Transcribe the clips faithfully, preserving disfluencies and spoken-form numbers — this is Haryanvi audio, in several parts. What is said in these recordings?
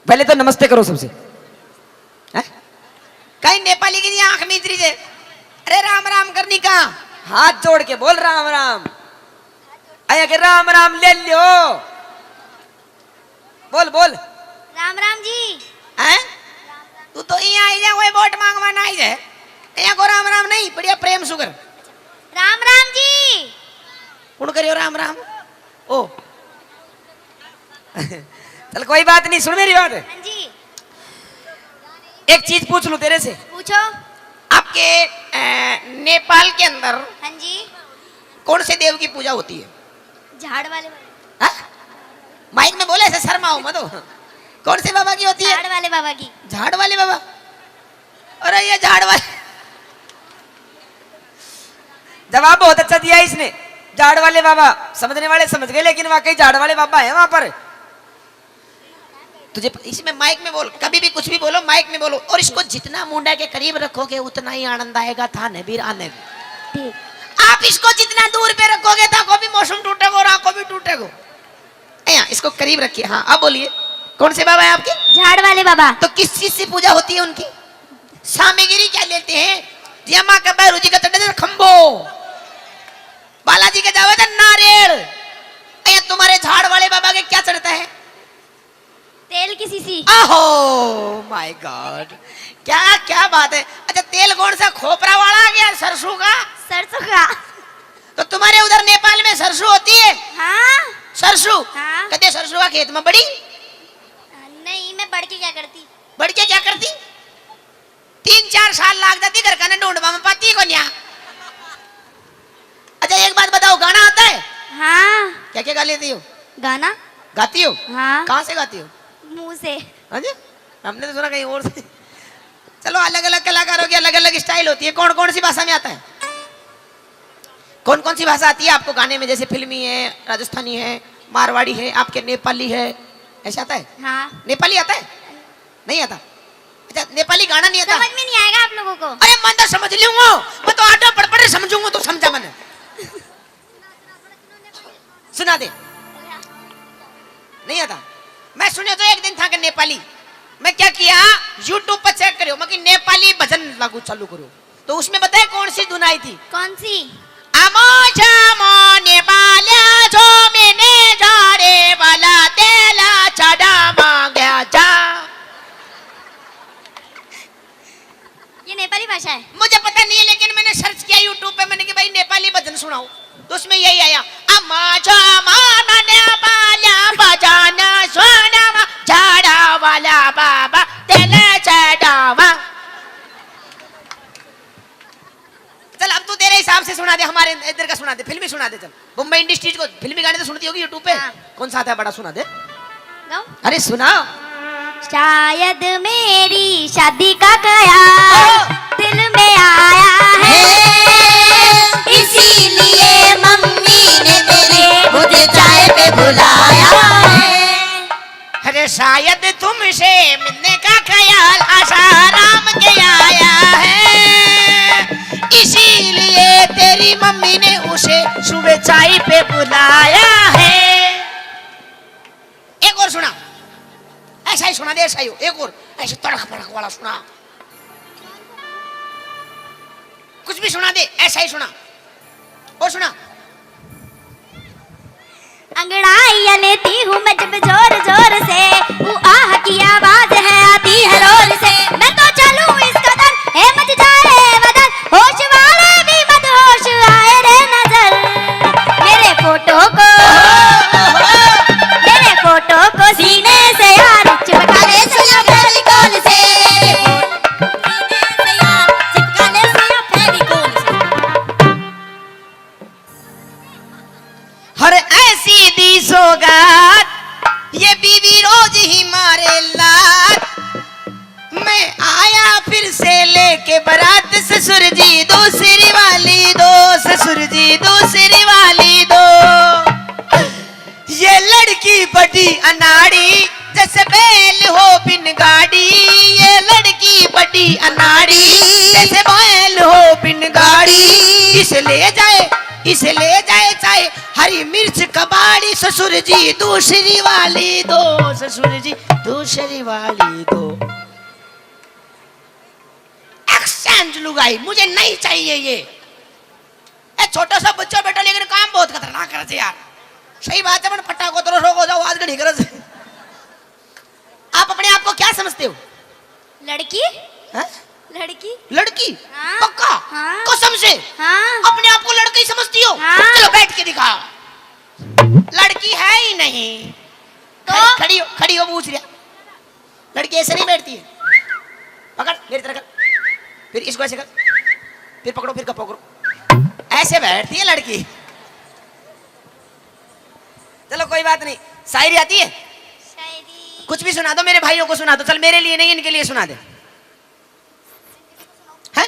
पहले तो नमस्ते करो सबसे। हैं? कहीं नेपाली की आंख मीच रही है। अरे राम राम करनी का, हाथ जोड़ के बोल राम राम। आया के राम राम ले लियो। बोल बोल। राम राम जी। हैं? तू तो यहाँ आई जा, वही वोट मांगवा ना आई जाए। यहाँ को राम राम नहीं, बढ़िया प्रेम सुगर। राम राम जी। कौन करियो राम राम? ओ। चल कोई बात नहीं, सुन मेरी बात। हाँ जी। एक चीज पूछ लूं तेरे से। पूछो। आपके अ, नेपाल के अंदर हाँ जी। कौन से देव की पूजा होती है? झाड़ वाले बाबा। हाँ? माइक में बोले, ऐसे शर्माओ मत हो। कौन से बाबा की होती है? झाड़ वाले बाबा की। झाड़ वाले बाबा? अरे ये झाड़ वाले, जवाब बहुत अच्छा दिया इसने। झाड़ वाले बाबा, समझने वाले समझ गए, लेकिन वाकई झाड़ वाले बाबा है वहां पर। तुझे प-, इसमें माइक में बोल, कभी भी कुछ भी बोलो, माइक में बोलो। और इसको जितना मुंडा के करीब रखोगे, उतना ही आनंद आएगा थाने भी, आने भी। ठीक। आप इसको जितना दूर पे रखोगे, था को भी मौसम टूटेगो और आंखों भी टूटेगो। ए, यहाँ, इसको करीब रखिए। हाँ, अब बोलिए, कौन से बाबा है आपके? झाड़ वाले बाबा। तो किस चीज से पूजा होती है उनकी? सामग्री क्या लेते हैं? जिया माँ का बैरू जी का चढ़े थे खंभो, बालाजी के जावे थे नारियल। ए, तुम्हारे झाड़ वाले बाबा के क्या चढ़ता है? तेल की शीशी। ओहो माय गॉड, क्या, क्या बात है। अच्छा, तेल कौन सा, खोपरा वाला या सरसों का? सरसों का। तो तुम्हारे उधर नेपाल में सरसों होती है? हाँ। सरसों? हाँ। कदे सरसों का खेत में बड़ी? नहीं, मैं बढ़ के क्या करती? बढ़ के क्या करती? तीन चार साल लाग जाती घर का ने ढूंढवा में, पाती को न्या। अच्छा, एक बात बताओ, गाना आता है? हाँ। क्या क्या गा लेती हो? गाना। गाती हो? हाँ। कहाँ से गाती हो? मुंह से। हाँ जी, हमने तो सुना कहीं और से। चलो, अलग अलग कलाकारों की अलग अलग स्टाइल होती है। कौन कौन सी भाषा में आता है? कौन कौन सी भाषा आती है आपको गाने में? जैसे फिल्मी है, राजस्थानी है, मारवाड़ी है, आपके नेपाली है, ऐसा आता है? हाँ। नेपाली आता है? नहीं आता? अच्छा, नेपाली गाना नहीं आता? समझ में नहीं आएगा आप लोगों को। अरे, मैं तो समझ लूंगा, मैं तो आटा पढ़ पढ़ समझूंगा, तो समझा मैंने। सुना दे। नहीं आता? मैं सुने तो एक दिन था कि नेपाली, मैं क्या किया, YouTube पर चेक करो, मैं कि नेपाली भजन लागू चालू करो, तो उसमें बताए कौन सी धुन आई थी? कौन सी? आमो जामो नेपाल्या जो मैंने जाड़े वाला तेला चढ़ा मांग्या जा। ये नेपाली भाषा है? मुझे पता नहीं है, लेकिन मैंने सर्च किया YouTube पे, मैंने कि भाई नेपाली भजन सुनाओ, तो उसमें यही आया, आमा जामा नन्या बाल्या बजाना सोनावा झाड़ा वाला बाबा तेले चढ़ावा। चल, अब तू तेरे हिसाब से सुना दे, हमारे इधर का सुना दे, फिल्मी सुना दे। चल, बम्बई इंडस्ट्रीज को फिल्मी गाने तो सुनती होगी YouTube पे। हाँ। कौन सा आता है बड़ा, सुना दे। गाऊं? अरे सुना। शायद मेरी शादी का ख्याल ओ! दिल में आया है, हे! इसीलिए मम्मी ने तेरी मुझे चाय पे बुलाया है। अरे शायद तुमसे मिलने का ख्याल आसाराम के आया है, इसीलिए तेरी मम्मी ने उसे सुबह चाय पे बुलाया है। एक और सुना, ऐसा ही सुना दे, ऐसा ही हो, एक और ऐसे तड़क भड़क वाला सुना। कुछ भी सुना दे, ऐसा ही सुना। और सुना। अंगड़ाइयां लेती हूँ मैं जब जोर जोर से, ऊ आह की आवाज है आती है रोर से। मैं तो चलूं इस कदर, है मच जाए बदल, होश वाले भी मदहोश आए रे नजर। मेरे फोटो को, मेरे फोटो को सीने से यार चिपका ले सैया फेविकोल से। सीने से यार चिपका ले सैया फेविकोल से। हर ऐसी दी सौगात, ये बीवी रोज ही मारे लात। मैं आया फिर से लेके बारात, ससुर जी दूसरी वाली दो, ससुर जी दूसरी वाली दो। ये लड़की बड़ी अनाड़ी, जैसे बैल हो बिन गाड़ी। ये लड़की बड़ी अनाड़ी, जैसे बैल हो बिन गाड़ी। इसे ले जाए, इसे ले जाए चाहे हरी मिर्च कबाड़ी। ससुर जी दूसरी वाली दो, ससुर जी दूसरी वाली दो। एक्सचेंज लुगाई, मुझे नहीं चाहिए ये। ए, छोटा सा बच्चा बेटा, लेकिन काम बहुत खतरनाक करे छे यार। सही बात है, मन फटा को तरो सो को जाओ, आज घड़ी करे छे। आप अपने आप को क्या समझते हो? लड़की। हैं? लड़की। लड़की? हाँ। पक्का? हाँ। कसम से? हाँ। अपने आप को लड़की समझती हो? हाँ। चलो, बैठ के दिखाओ। लड़की है ही नहीं। तो? खड़ी, खड़ी हो, खड़ी हो, पूछ रहा। लड़की ऐसे नहीं बैठती है। पकड़, मेरी तरह कर। फिर इसको ऐसे कर। फिर पकड़ो, फिर पकड़ो। ऐसे बैठती है लड़की। चलो, कोई बात नहीं। शायरी आती है? शायरी। कुछ भी सुना दो, मेरे भाइयों को सुना दो। चल, मेरे लिए नहीं, इनके लिए सुना दे। हैं?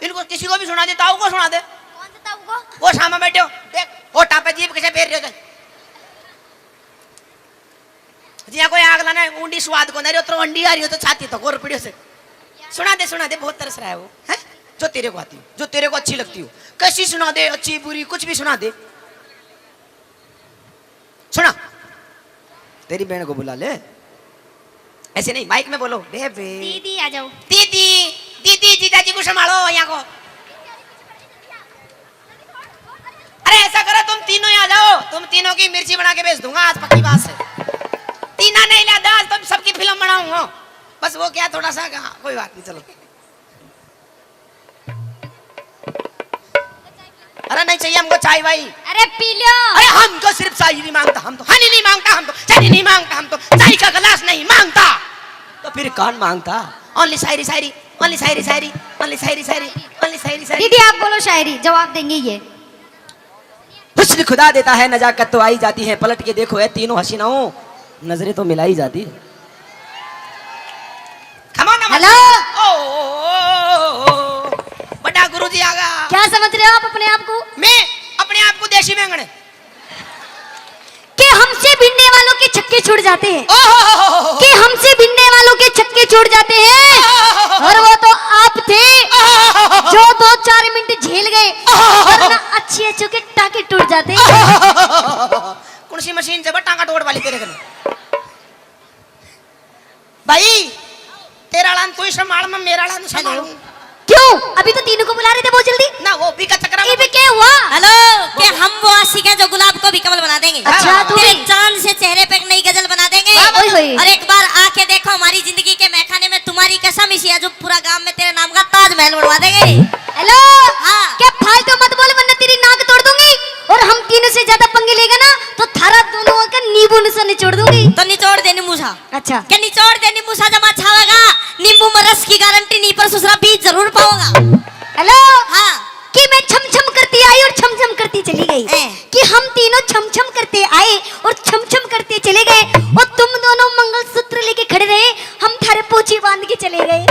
इनको किसी को भी सुना दे, ताऊ को सुना दे। कौन से ताऊ को? वो सामने बैठे हो, देख, होठा पे जीभ कैसे फेर रहे हो। जिया कोई आग लाना है, ऊंडी स्वाद को नहीं, तो अंडी आ रही हो तो छाती तो गोर पड़ियो से। सुना दे, सुना दे, बहुत तरस रहा है वो, हैं? जो तेरे को आती हो, जो तेरे को अच्छी लगती हो, कैसी सुना दे, अच्छी बुरी, कुछ भी सुना दे। सुना, तेरी बहन को बुला ले। ऐसे नहीं, माइक में बोलो, बेबे। दीदी आ जाओ। दीदी, दीदी, जीजा जी को संभालो यहाँ को। अरे ऐसा करो, तुम तीनों ही आ जाओ, तुम तीनों की मिर्ची बना के भेज दूंगा आज, पक्की बात से। तीना नहीं लादा आज, तुम सबकी फिल्म बनाऊंगा। बस वो क्या, थोड़ा सा, हाँ, कोई बात नहीं, चलो। अरे नहीं चाहिए हमको चाय वाई। अरे पी लो। अरे हमको सिर्फ शायरी मांगता, हम तो हनी नहीं मांगता, हम तो चनी नहीं मांगता, हम तो चाय का गिलास नहीं मांगता। तो फिर कौन मांगता? Only शायरी, शायरी, only शायरी, शायरी, only शायरी, शायरी, only शायरी, शायरी। दीदी आप बोलो शायरी, जवाब देंगे ये। हुस्न खुदा देता है, नजाकत तो आई जाती है, पलट के देखो ए तीनों हसीनाओं, नजरें तो मिलाई जाती है। Come on, come on। Hello। ओ, ओ, ओ, ओ, ओ। बड़ा गुरु जी आगा। क्या समझ रहे हो आप अपने आप को? मैं अपने आप को देसी बैंगन। कि हमसे भिड़ने वालों के छक्के छुड़ जाते हैं। ओ हो हो हो हो। कि हमसे भिड़ने वालों के छक्के छुड़ जाते हैं। ओ हो हो हो हो। और वो तो आप थे, ओ हो हो हो हो, जो दो चार मिनट झेल गए, ओ हो हो हो हो, वरना अच्छे अच्छों के टांके टूट जाते। ओ हो हो हो हो। कौन सी मशीन से टांका टोड़ वाली तेरे कने? भाई, तेरा आला तू ही संभाल, मैं मेरा आला संभालूं। क्यों? अभी तो तीनों को बुला रहे थे बहुत जल्दी। ना, वो भी का चक्कर में इबे क्या हुआ? Hello, के हम वो आशिक हैं जो गुलाब को भी कमल बना देंगे। अच्छा, तू तेरे भी। चांद से चेहरे पे एक नई गजल बना देंगे। वाह, वाह। ओए होए। और एक बार आके देखो हमारी जिंदगी के महखाने में, तुम्हारी कसम, इसी अजूब पूरा गांव में तेरे नाम का ताजमहल बनवा देंगे। Hello, हाँ। क्या फालतू मत बोल, वरना तेरी नाक तोड़ दूंगी। और हम तीनों से ज्यादा पंगे लेगा ना, तो थारा दोनों का नींबू सा निचोड़ दूंगी। तो निचोड़ दे नींबू सा। अच्छा। के निचोड़ दे नींबू सा, जमा छावेगा। नींबू में रस की गारंटी नहीं, पर ससुरा बीज जरूर पाओगा। Hello। हाँ। कि मैं छम छम करती आई और छम छम करती चली गई। हैं। कि हम तीनों छम छम करते आए और छम छम करते चले गए, और तुम दोनों मंगलसूत्र लेके खड़े रहे, हम थारे पोछी बांध के चले गए।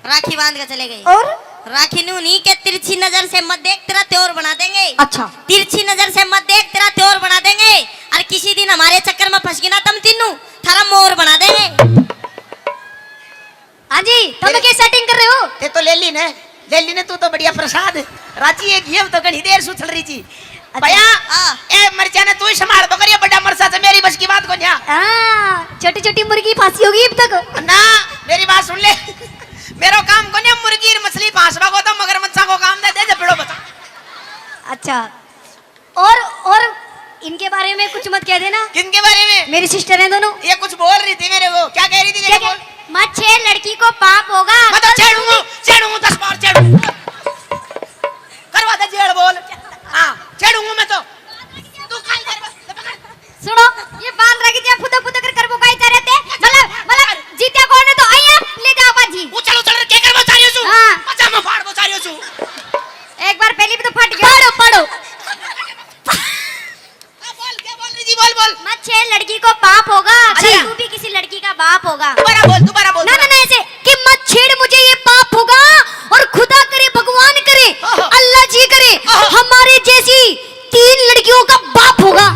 राखी बांध के चले गए। और? राखी नू नहीं के तिरछी नजर से मत देख, तेरा त्योर बना देंगे। अच्छा। तिरछी नजर से मत देख, तेरा त्योर बना देंगे। और किसी दिन हमारे चक्कर में फंस गई ना तुम तीनों, थारा मोर बना देंगे। हाँ जी, तुम तेरे के setting कर रहे हो? ते तो ले ली ने, ले ली ने, तू तो बढ़िया प्रसाद। राजी एक ये तो घणी देर से उछल रही थी। अच्छा। भैया, हाँ। ए मरचा ने तू ही संभाल पकड़, ये बड़ा मरसा से मेरी बस की बात को न्या। हाँ, छोटी छोटी मुर्गी फांसी होगी अब तक। ना, मेरी बात सुन ले। मेरो काम को न्या मुर्गी और मछली फांसवा को, तो मगरमच्छा को काम दे दे, जब बड़ो बता। अच्छा, और, और इनके बारे में कुछ मत कह देना। किनके बारे में? मेरी sister हैं दोनों। ये कुछ बोल रही थी मेरे को, क्या कह रही थी? क्या, देखो, क्या? बोल। मत छेड़, लड़की को पाप होगा। मैं तो छेड़ूंगा, छेड़ूंगा, दस बार छेड़ूंगा। करवा दे जेल बोल। हाँ, छेड़ूंगा मैं तो। तू खाई कर, पकड़। सुनो, ये बांध रखी थी, फुदक फुदक कर, कर वो काई चाह रहे थे। मतलब, मतलब, जीत्या कौन है तो आइए, ले जाओ बाजी। उछल, उछल के कर वो चाह रही हूँ। हाँ। पजामा फाड़ वो चाह रही हूँ। एक बार पहले भी तो फट गया। पढ़ो, पढ़ो। हाँ, बोल, क्या बोल रही थी? बोल, बोल। मत छेड़, लड़की को पाप होगा। अच्छा। अगर तू भी किसी लड़की का बाप होगा। दोबारा बोल, दोबारा बोल, ना, ना, दोबारा। ना, ऐसे कि मत छेड़ मुझे, ये पाप होगा। और खुदा करे, भगवान करे, ओहो। अल्लाह जी करे, ओहो। हमारे जैसी तीन लड़कियों का बाप होगा।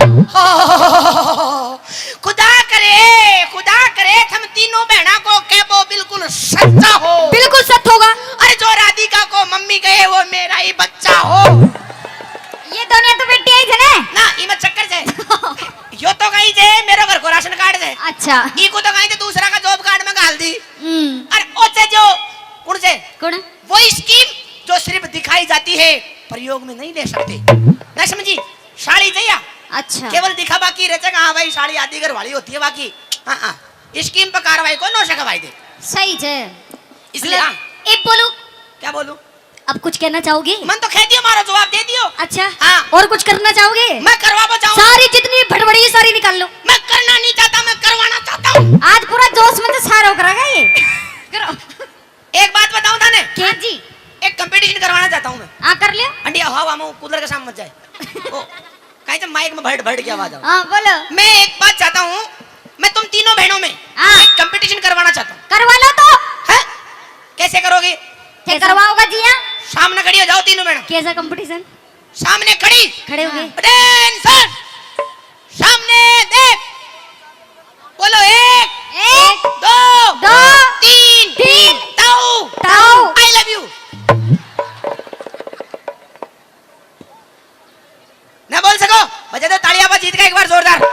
खुदा करे, खुदा करे, थम तीनों बहना को कह वो बिल्कुल सच्चा हो। बिल्कुल सच होगा। अरे जो राधिका को मम्मी कहे वो मेरा ही बच्चा हो। ये दोनों तो बेटी आई थे ना? ना, इमे चक्कर से। यो तो कहीं जे मेरो घर को राशन कार्ड दे। अच्छा। अच्छा। इको तो कहीं तो दूसरा का जॉब कार्ड में घाल दी। हम्म। अरे ओचे जो, कौन से? कौन? वही स्कीम जो सिर्फ दिखाई जाती है, प्रयोग में नहीं ले सकते। ना समझी? साड़ी चाहिए। अच्छा। केवल दिखावा की रचक, हाँ भाई, साड़ी आधी घर वाली होती है, बाकी हाँ, हाँ, स्कीम पर कार्रवाई को नौ सौ का भाई दे। सही जे। इसलिए मतलब, हाँ। एक बोलूं? क्या बोलूं? अब कुछ कहना चाहोगे? मन तो कह दियो, मारो जवाब दे दियो। अच्छा। हाँ। और कुछ करना चाहोगे? मैं करवा चाहूँ। सारी जितनी भड़बड़ी सारी निकाल लो। मैं करना नहीं चाहता, मैं करवाना चाहता हूँ। आज पूरा जोश में तो सारो करेगा ये। करो। एक बात बताऊं थाने? क्या जी? एक कंपटीशन करवाना चाहता हूँ मैं। हाँ, कर लियो। अंडिया हवा में कूलर के सामने मत जाए। ओ, कहीं से माइक में भट भट की आवाज आ। हाँ, बोलो। मैं एक बात चाहता हूँ, मैं तुम तीनों बहनों में हाँ। एक कंपटीशन करवाना चाहता हूँ। करवा लो तो। हैं? कैसे करोगे? क्या कैसा? करवाओगा जी? हाँ। सामने खड़ी हो जाओ तीनों बहनों। कैसा कंपटीशन? सामने खड़ी। खड़े हो गए। अटेंशन। सामने देख। बोलो, एक, एक, दो, दो, तीन, तीन, ताऊ, ताऊ। I love you। ना बोल सको? बजा दो तालियां, बस जीत का एक बार जोरदार।